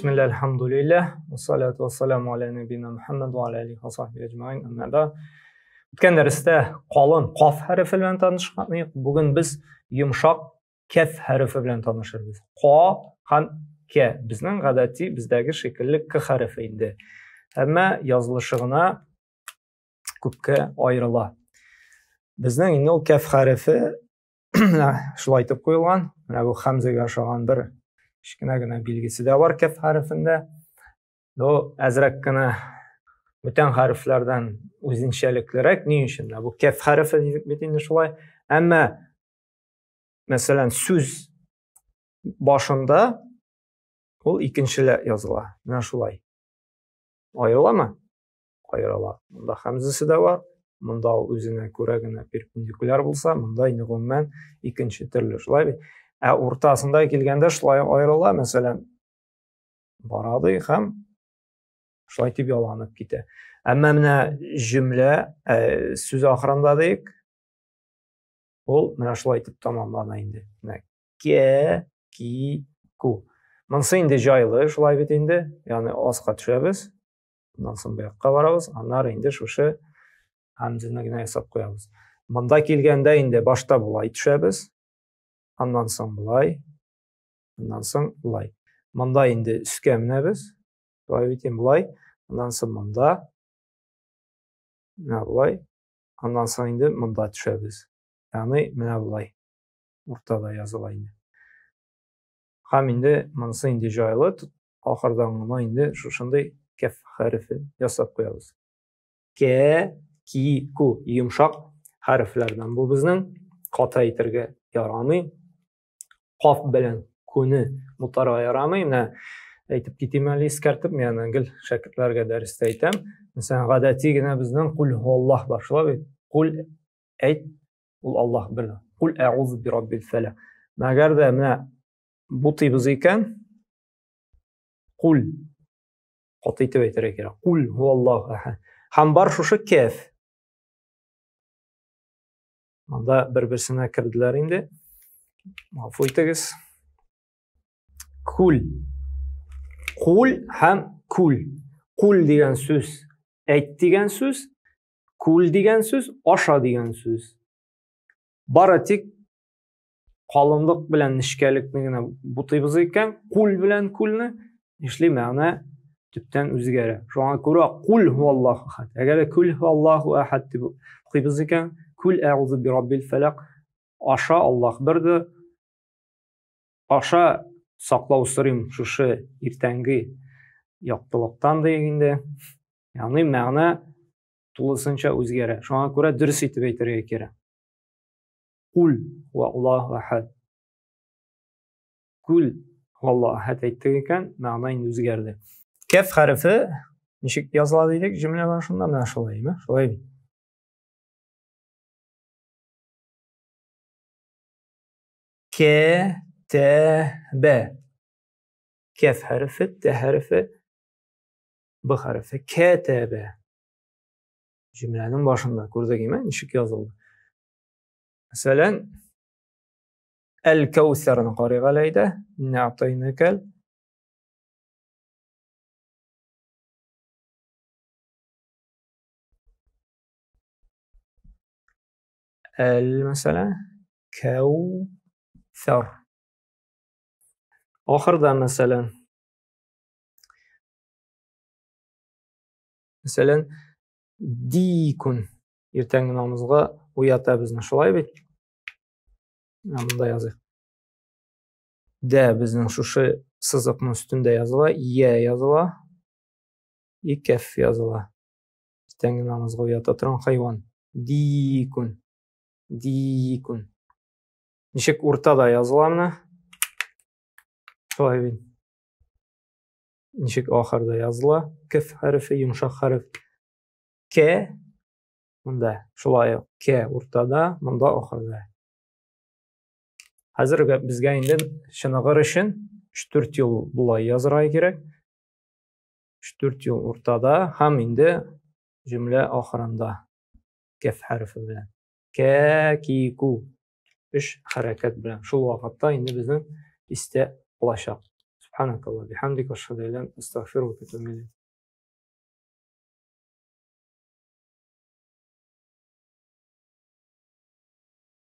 Бисмилла, альхамдулиллах, вассалату вассаламу аля набина Мухаммад ва аля алихи ва сахбихи аҗмаин. Әмма да үткән дәрестә калын каф хәрефе белән танышкан идек. Бүген без йомшак кәф хәрефе белән танышырбыз. Ка һәм кә безнең гадәти бездәге шикелле к хәрефе инде. Әмма язылышы гына күпкә аерыла. Безнең инде ул кәф хәрефе шулай итеп куелган. Менә бу хәмзәгә ошаган бер кечкенә генә билгесе дә бар кәф хәрефендә. Но әзрәк кенә бүтән хәрефләрдән үзенчәлеклерәк. Ни өчен? Менә бу кәф хәрефе бит инде шулай. Әмма мәсәлән, сүз башында ул икенчелә языла. Менә шулай. Аерыламы? Аерыла. Монда хәмзәсе дә бар. Монда ул үзенә күрә генә перпендикуляр булса, монда инде гомумән икенче төрле, шулай бит. Ә уртасында килгәндә шулай аерыла, мәсәлән, бара ди һәм шулай дип ялганып китә. Әмма менә җөмлә, сүз ахырында диек, ул менә шулай итеп тәмамлана инде. Менә кә, ки, ку. Монысы инде җайлы, шулай бит инде. Ягъни аска төшәбез, Аннан соң бу якка барабыз, аннары инде шушы һәмзәне генә ясап куябыз. Монда килгәндә инде башта болай төшәбез, аннан соң болай, аннан соң болай. Монда инде өскә менәбез, болай бит инде болай, аннан соң монда, менә болай, аннан соң инде монда төшәбез. Ягъни менә болай уртада языла инде. Һәм инде монысы инде җайлы, ахырдан гына инде шушындый кәф хәрефе ясап куябыз. Кә, ки, ку йомшак хәрефләрдән бу безнең каты әйтергә ярамый. Каф белән күне бутарга ярамый. Менә әйтеп китим әле искәртеп, мин аны гел шәкертләргә дәрестә әйтәм. Мәсәлән, гадәти генә безнең кул Аллаһ бар, шулай бит? Кул әйт, ул Аллаһ бер. Кул әгузу би раббил фәләк. Мәгәр дә менә бутыйбыз икән, кул каты итеп әйтергә кирәк. Кул һуаллаһу әхәд. Һәм бар шушы кәф. Монда бер-берсенә керделәр инде. Гафу итегез. Кул. Кул һәм күл. Кул дигән сүз әйт дигән сүз, күл дигән сүз аша дигән сүз. Бары тик калынлык белән нечкәлекне генә бутыйбыз икән, кул белән күлне, нишли мәгънә төптән үзгәрә. Шуңа күрә кул һуаллаху ахад. Әгәр дә кул һуаллаху ахад дип укыйбыз икән, кул әгъузу би раббил фәләк, аша Аллаһ бердер, аша саклау сорыйм шушы иртәнге яктылыктан ди инде. Ягъни мәгънә тулысынча үзгәрә. Шуңа күрә дөрес итеп әйтергә кирәк. Кул валлаху ахад. Кул валлаху ахад әйттек икән, мәгънә инде үзгәрде. Кәф хәрефе ничек языла дидек җөмлә башында? Менә шулаймы? Шулай бит. Кә, тә, бә. Кәф хәрефе, тә хәрефе, б хәрефе. Кә, тә, бә. Җөмләнең башында күрдек, име? Ничек язылды? Мәсәлән, Әл-Кәүсәрне карыйк әле әйдә. Инна атайнакал. Әл, мәсәлән, Кәүсәр. Ахырда, мәсәлән, мәсәлән, дикун. Иртәнге намазга уята безне, шулай бит? Монда языйк. Дә безнең шушы сызыкның өстендә языла, я языла, и кәф языла. Иртәнге намазга уята торган хайван. Дикун. Дикун. Ничек уртада языла менә? Шулай бит. Ничек ахырда языла? Кәф хәрефе, йомшак хәреф. К монда шулай ук К уртада, монда ахырда. Хәзер безгә инде чыныгыр өчен 3-4 юл болай язырга кирәк. 3-4 юл уртада һәм инде җөмлә ахырында кәф хәрефе белән. Кә, ки, ку. Өч хәрәкәт белән. Шул вакытта инде безнең истә булачак. Субханакаллах бихамдика, ашһаду ан ла иляха илля анта, астагфирука ва атубу илейк.